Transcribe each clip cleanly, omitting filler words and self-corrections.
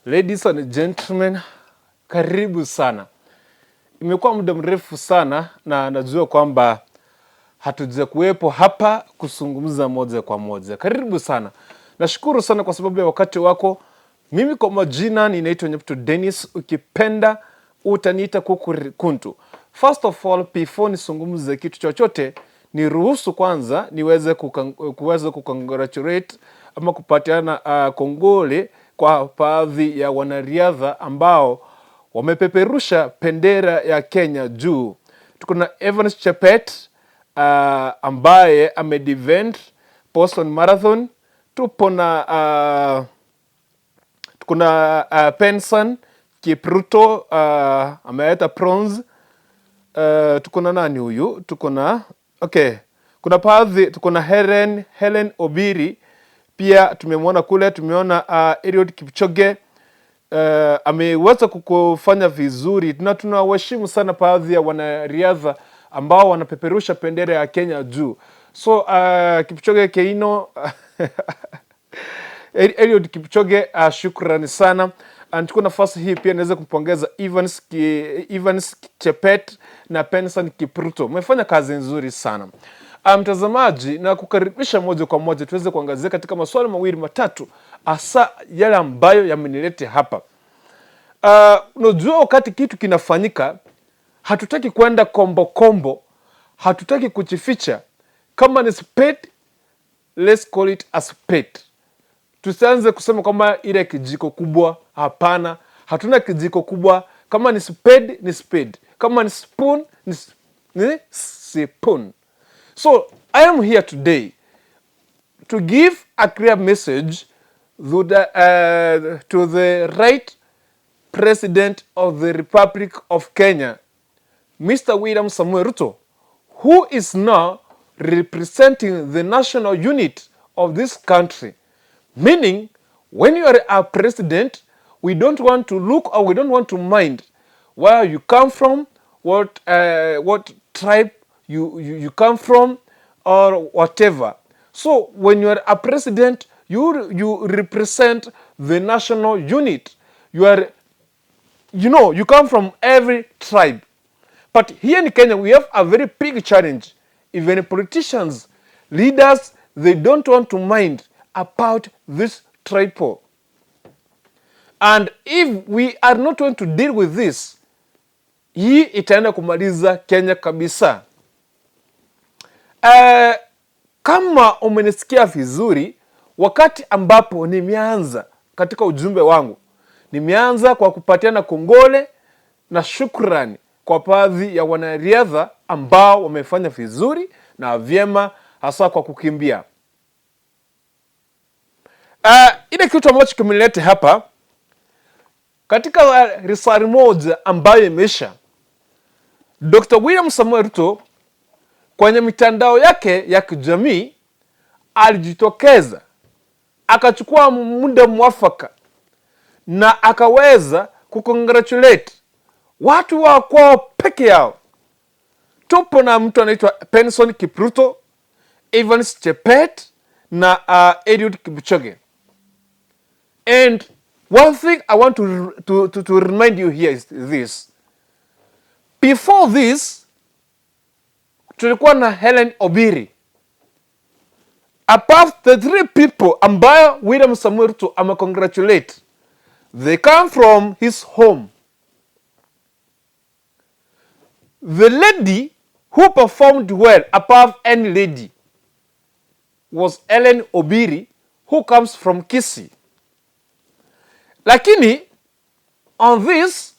Ladies and gentlemen, karibu sana. Imekuwa muda mrefu sana na najua kwamba hatujakuwepo hapa kuzungumza moja kwa moja. Karibu sana. Nashukuru sana kwa sababu ya wakati wako. Mimi kwa majina ninaitwa Nyapto Dennis, ukipenda utaniita Kuku Kuntu. First of all, before nizungumze kitu chochote, niruhusu kwanza niweze kuweza kucongratulate ama kupatiana kongole kwa baadhi ya wanariadha ambao wamepeperusha bendera ya Kenya juu. Tuko na Evans Chebet ambaye amedefend Boston Marathon. Tupo na tuko na Benson Kipruto, ameleta bronze. Tuko na nani huyu? Tuko na, okay, kuna baadhi, tuko na Helen Obiri pia tumemwona kule, tumeona Eliud Kipchoge ameweza kufanya vizuri, na tunawaheshimu sana baadhi ya wanariadha ambao wanapeperusha bendera ya Kenya juu. So Kipchoge Keino, Eliud Kipchoge, shukrani sana. Nichukua nafasi hii pia niweze kumpongeza Evans Chebet na Benson Kipruto. Umefanya kazi nzuri sana. Mtazamaji, na kukaribisha moja kwa moja tuweze kuangazia katika masuala mawili matatu, hasa yale ambayo yamenileta hapa. Unajua wakati kitu kinafanyika, hatutaki kwenda kombo kombo, hatutaki kujificha. Kama ni spade, let's call it a spade. Tusianze kusema kwamba ile kijiko kubwa. Hapana, hatuna kijiko kubwa. Kama ni spade ni spade, kama ni spoon ni spoon. So I am here today to give a clear message to the right President of the Republic of Kenya, Mr. William Samoei Ruto, who is now representing the national unit of this country. Meaning, when you are a president, we don't want to look or we don't want to mind where you come from, what tribe you come from, or whatever. So when you are a president, you represent the national unit. You are, you know, you come from every tribe. But here in Kenya, we have a very big challenge. Even politicians, leaders, they don't want to mind about this tribal. And if we are not going to deal with this, hii itaenda kumaliza Kenya kabisa. Kama umenisikia vizuri, wakati ambapo nimeanza katika ujumbe wangu, nimeanza kwa kupatiana kongole na shukrani kwa baadhi ya wanariadha ambao wamefanya vizuri na vyema, hasa kwa kukimbia. Ile kitu ambacho kimenileta hapa katika risali moja ambayo imeisha, Dr. William Samoei Ruto kwenye mitandao yake ya kijamii alijitokeza akachukua muda mwafaka na akaweza kucongratulate watu wa kwao peke yao. Tupo na mtu anaitwa Benson Kipruto, Evans Chebet na Eliud Kipchoge. And one thing I want to remind you here is this. Before this, tulikuwa na Helen Obiri. Above the three people ambayo William Samoei Ruto amecongratulate, they come from his home. The lady who performed well above any lady was Helen Obiri, who comes from Kisii. Lakini on this,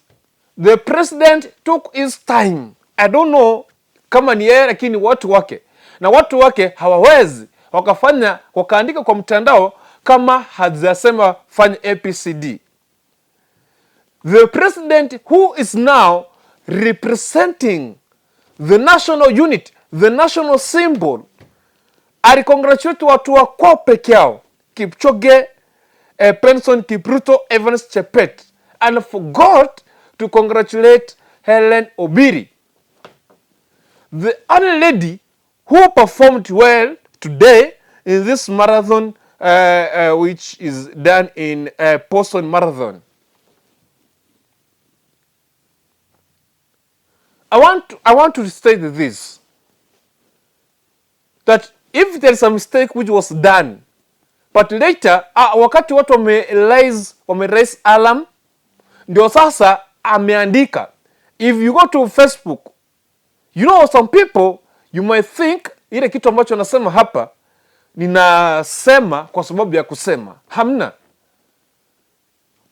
the president took his time. I don't know kama ni yeye, lakini watu wake na watu wake hawawezi wakafanya wakaandika kwa mtandao kama hajasema fanya ABCD. The president who is now representing the national unit, the national symbol, alicongratulate watu wa kwao peke yao, Kipchoge, Benson Kipruto, Evans Chebet, and forgot to congratulate Helen Obiri. The only lady who performed well today in this marathon, which is done in Boston Marathon. I want to state this, that if there is a mistake which was done, but later wakati watu wame raise alarm, ndio sasa ameandika. If you go to Facebook, some people, you might think ile kitu ambacho nasema hapa ninasema kwa sababu ya kusema. Hamna.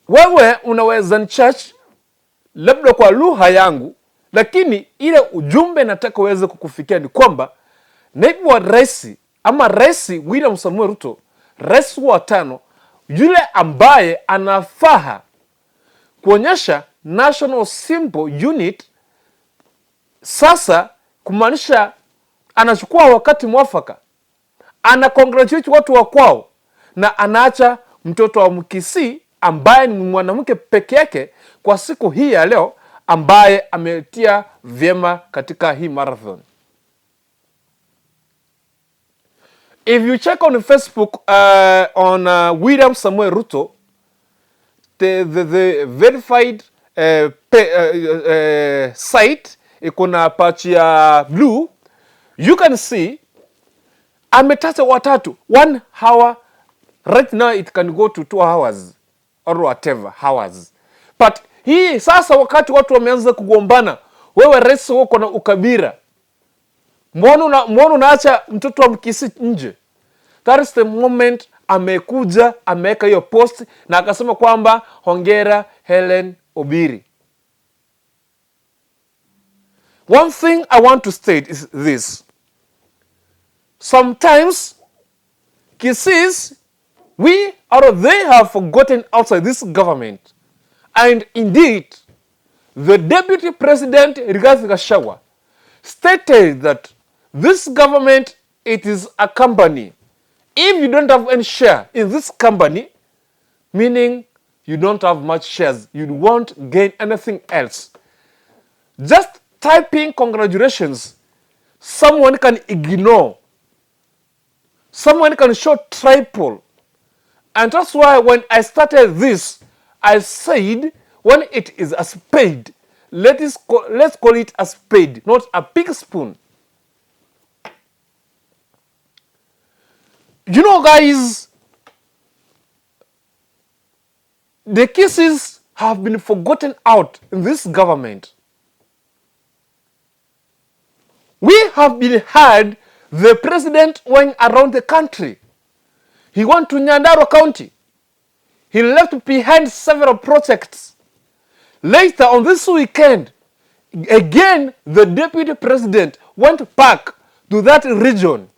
Wewe unaweza ni church labda kwa lugha yangu, lakini ile ujumbe nataka uweze kukufikia ni kwamba naibu wa rais ama Rais William Samuel Ruto, rais wa tano, yule ambaye anafaa kuonyesha national symbol unit, sasa kumaanisha anachukua wakati mwafaka, ana congratulate watu wa kwao na anaacha mtoto wa Mkisii ambaye ni mwanamke peke yake kwa siku hii ya leo ambaye ametia vyema katika hii marathon. If you check on Facebook on William Samuel Ruto, the verified site iko na patch ya blue, you can see ametaja watatu 1 hour. Right now it can go to 2 hours or whatever hours, but hii sasa wakati watu wameanza kugombana, wewe rais uko na ukabila, mbona unaacha mtoto wa Mkisii nje? That is the moment amekuja ameweka hiyo post na akasema kwamba hongera Helen Obiri. One thing I want to state is this. Sometimes Kisiis, we or they have forgotten outside this government. And indeed, the Deputy President Rigathi Gachagua stated that this government, it is a company. If you don't have any share in this company, meaning you don't have much shares, you won't gain anything else. Just typing congratulations, someone can ignore. Someone can show triple. And that's why when I started this, I said when it is a spade, let's call it a spade, not a big spoon. Guys, the Kisiis have been forgotten out in this government. We have been heard the president went around the country. He went to Nyandarua County. He left behind several projects. Later on this weekend, again, the deputy president went back to that region.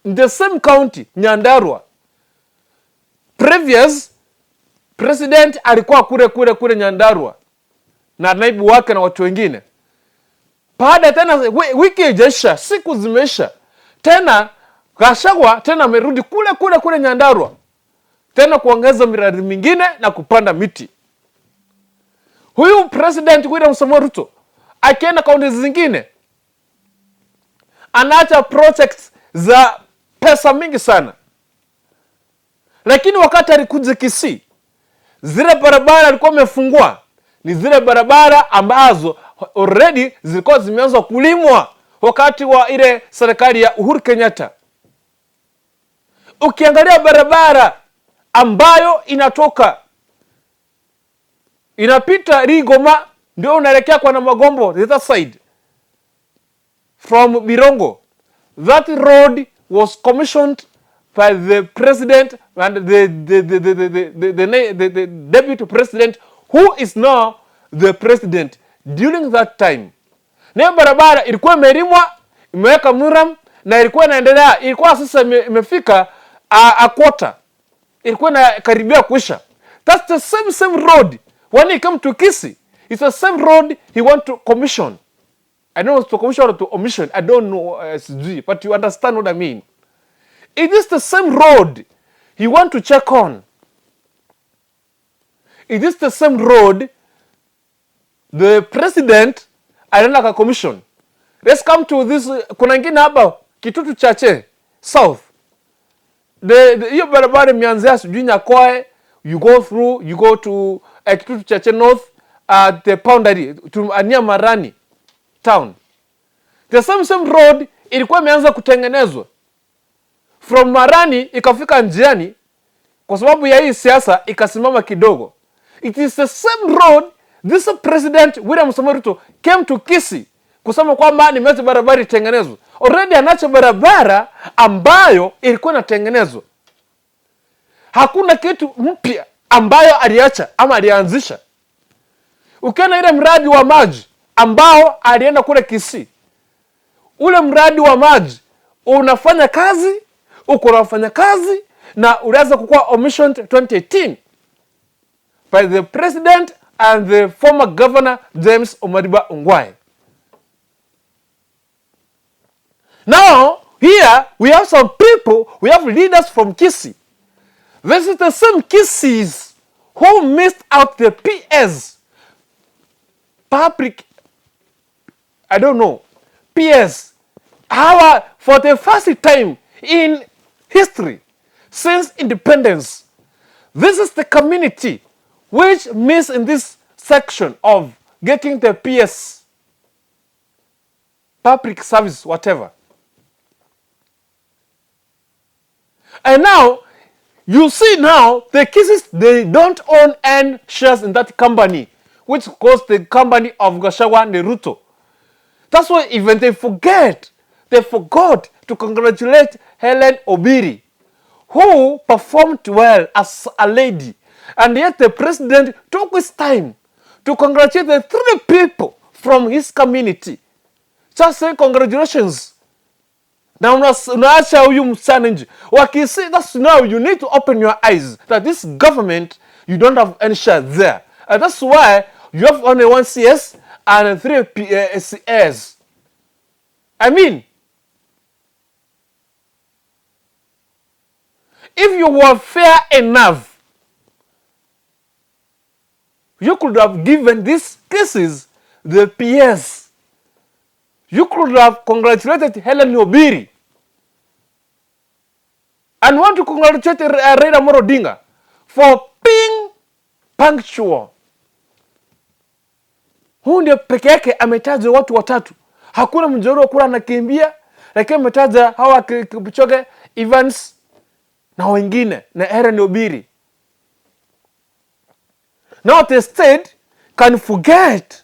In the same county, Nyandarua. Previous president alikuwa kule kule kule Nyandarua na naibu wake na watu wengine. Baada tena wiki ijaisha, siku zimeisha, tena Gachagua tena amerudi kule kule kule Nyandarua tena kuongeza miradi mingine na kupanda miti. Huyu President William Samoei Ruto akienda kaunti zingine anaacha projects za pesa mingi sana, lakini wakati alikuja Kisii, zile barabara alikuwa amefungua ni zile barabara ambazo already zilikuwa zimeanza kulimwa wakati wa ile serikali ya Uhuru Kenyatta. Ukiangalia barabara ambayo inatoka inapita Rigoma ndio unaelekea kwa Namagombo, the other side from Birongo, that road was commissioned by the president and the deputy president who is now the president during that time. Na hiyo barabara ilikuwa imelimwa, imeweka murram na ilikuwa inaendelea, ilikuwa sasa imefika a quarter, ilikuwa inakaribia kuisha. That's the same same road when he come to Kisii, it's the same road he want to commission. I don't know to commission or to omission. I don't know, sijui, but you understand what I mean. It is the same road he want to check on. It is the same road the president alienda ka commission. Let's come to this. Kuna ingine hapa Kitutu Chache South. Hiyo barabara imeanzia sijui Nyakoe, you go through, you go to Kitutu Chache North, the boundary to near Marani town. The same same road ilikuwa imeanza kutengenezwa from Marani ikafika njiani, kwa sababu ya hii siasa ikasimama kidogo. It is the same road this President William Samoei Ruto came to Kisii kusema kwamba nimeacha barabara itengenezwe. Already anacho barabara ambayo ilikuwa inatengenezwa. Hakuna kitu mpya ambayo aliacha ama alianzisha. Ukiona ile mradi wa maji ambao alienda kule Kisii, ule mradi wa maji unafanya kazi, uko unafanya kazi na ulianza kukuwa commissioned 2018 by the president and the former governor James Omariba Ongwae. Now here we have some people, we have leaders from Kisii. This is the same Kisiis who missed out the PS, public, I don't know, PS. Hawa, for the first time in history since independence, this is the community which missed in this section of getting the PS, public service, whatever. And now, you see now, the Kisiis, they don't own any shares in that company, which calls the company of Gachagua and Ruto. That's why even they forgot to congratulate Helen Obiri, who performed well as a lady. And yet the president took his time to congratulate the three people from his community. Just say congratulations. Na unaacha huyu msichana nje. Wakisi, that's now you need to open your eyes that this government, you don't have any share there. And that's why you have only one CS and three CS. I mean, if you were fair enough, you could have given these cases the PS. You could have congratulated Helen Obiri and want to congratulate Raila Amolo Odinga for being punctual. Huyu ndio peke yake ametaja watu watatu. Hakuna Mjaluo kula anakimbia, lakini ametaja hawa Kipchoge, Evans na wengine na Helen Obiri. Now the state can forget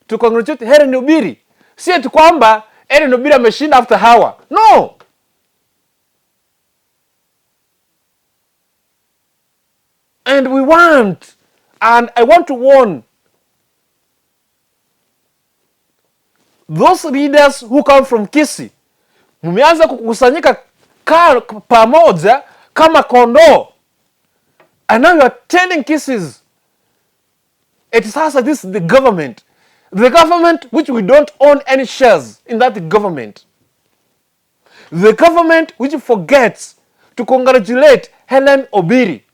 to congratulate Helen Obiri. Si eti kwamba Helen Obiri ameshinda after hawa. No. And we want, and I want to warn those leaders who come from Kisii, mmeanza kukusanyika pamoja kama kondoo, and now you are telling Kisiis it is sasa this is the government, the government which we don't own any shares in that government, the government which forgets to congratulate Helen Obiri.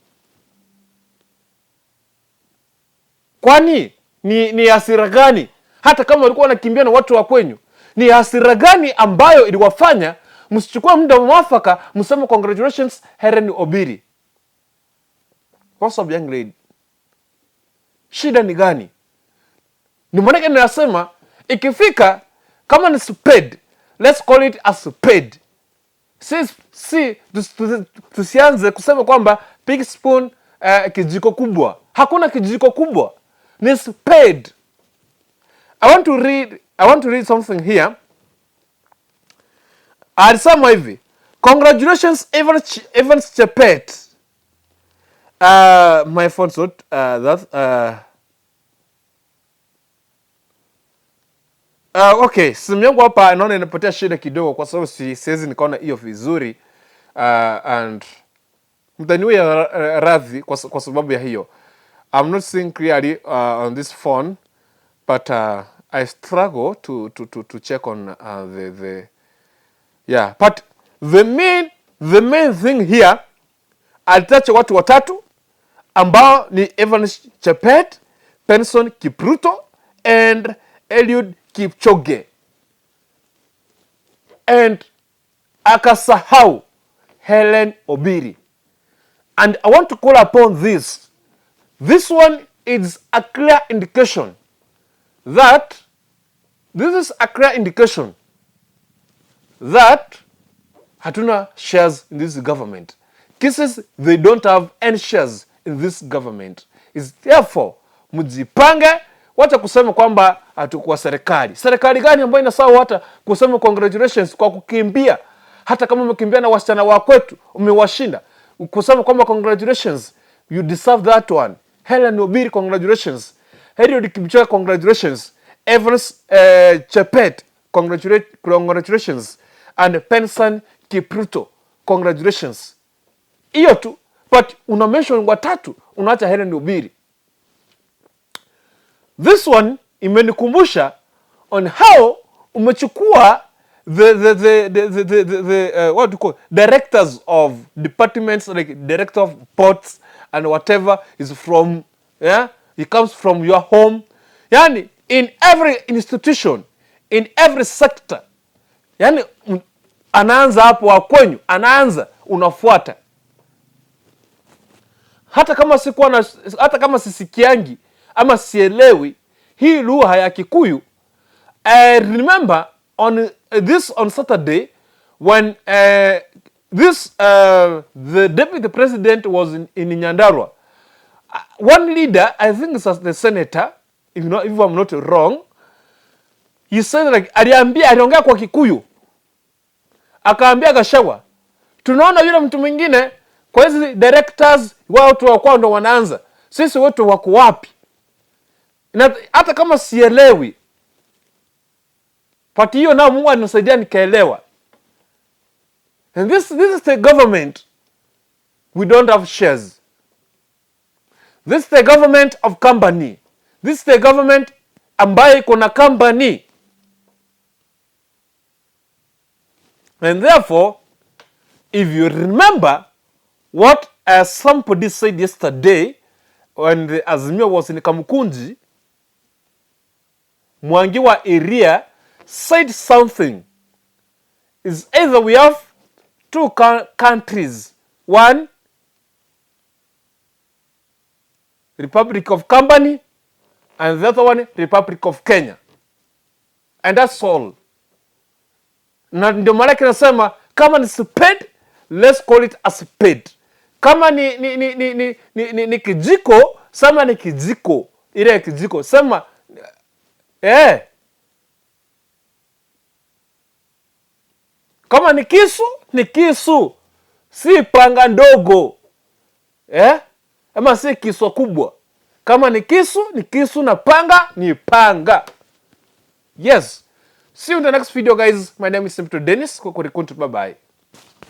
Kwani ni hasira gani? Hata kama walikuwa wanakimbia na watu wa kwenyu, ni hasira gani ambayo iliwafanya msichukue muda mwafaka mseme congratulations Helen Obiri? What's up young lady? Shida ni gani? Ni maana ninasema ikifika kama ni spade, let's call it a spade. Si tusianze kusema kwamba big spoon, kijiko kubwa. Hakuna kijiko kubwa. Ni spade. I want to read something here. Alisema hivi, congratulations Evans Chebet. My phone's not that. Okay, simu yangu hapa naona inapotea shida kidogo kwa sababu siwezi nikaona hiyo vizuri. And mtaniwia radhi kwa sababu ya hiyo. I'm not seeing clearly on this phone, but I struggle to check on the yeah, but the main thing here, alitacha watu watatu ambao ni Evans Chebet, Benson Kipruto and Eliud Kipchoge, and akasahau Helen Obiri. And I want to call upon this. This one is a clear indication that this is a clear indication that hatuna shares in this government. Kisiis, they don't have any shares in this government. Is therefore mjipange, wacha kusema kwamba hatukuwa serikali. Serikali gani ambayo inasahau hata kusema congratulations kwa kukimbia, hata kama umekimbia na wasichana wa kwetu umewashinda, kusema kwamba congratulations, you deserve that one. Helen Obiri, congratulations. Eliud Kipchoge, congratulations. Evans Chebet, congratulations. And Benson Kipruto, congratulations. Hiyo tu, but una mention watatu, unaacha Helen Obiri. This one imenikumbusha on how umechukua the what do you call, directors of departments, like director of ports and whatever is from, yeah, he comes from your home. Yani in every institution, in every sector, yani anaanza hapo wa kwenyu, anaanza unafuata. Hata kama sikuwa na, hata kama sisikiangi ama sielewi hii lugha ya Kikuyu, I remember on this on Saturday when this the deputy president was in Nyandarua. One leader, I think it's the senator, if I'm not wrong, he said like, aliambia, aliongea kwa Kikuyu, akaambia Gachagua, tunaona yule mtu mwingine kwa hizi directors watu wa kwao ndo wanaanza, sisi wetu wako wapi? Na hata kama sielewi pati hiyo, nao Mungu anisaidia nikaelewa. And this is the government, we don't have shares. This is the government of company. This is the government ambayo iko na company. And therefore, if you remember what somebody said yesterday when the Azimio was in Kamukunji, Mwangi wa Iria said something. Is either we have two countries, one Republic of Company and the other one Republic of Kenya, and that's all. Na ndio maana kinasema kama ni spade, let's call it a spade. Kama ni kijiko, sema ni kijiko, ile kijiko sema eh. Kama ni kisu ni kisu, si panga ndogo eh? Ama si kisu kubwa. Kama ni kisu ni kisu na panga ni panga. Yes. See you in the next video, guys. My name is Simple Dennis. Bye bye.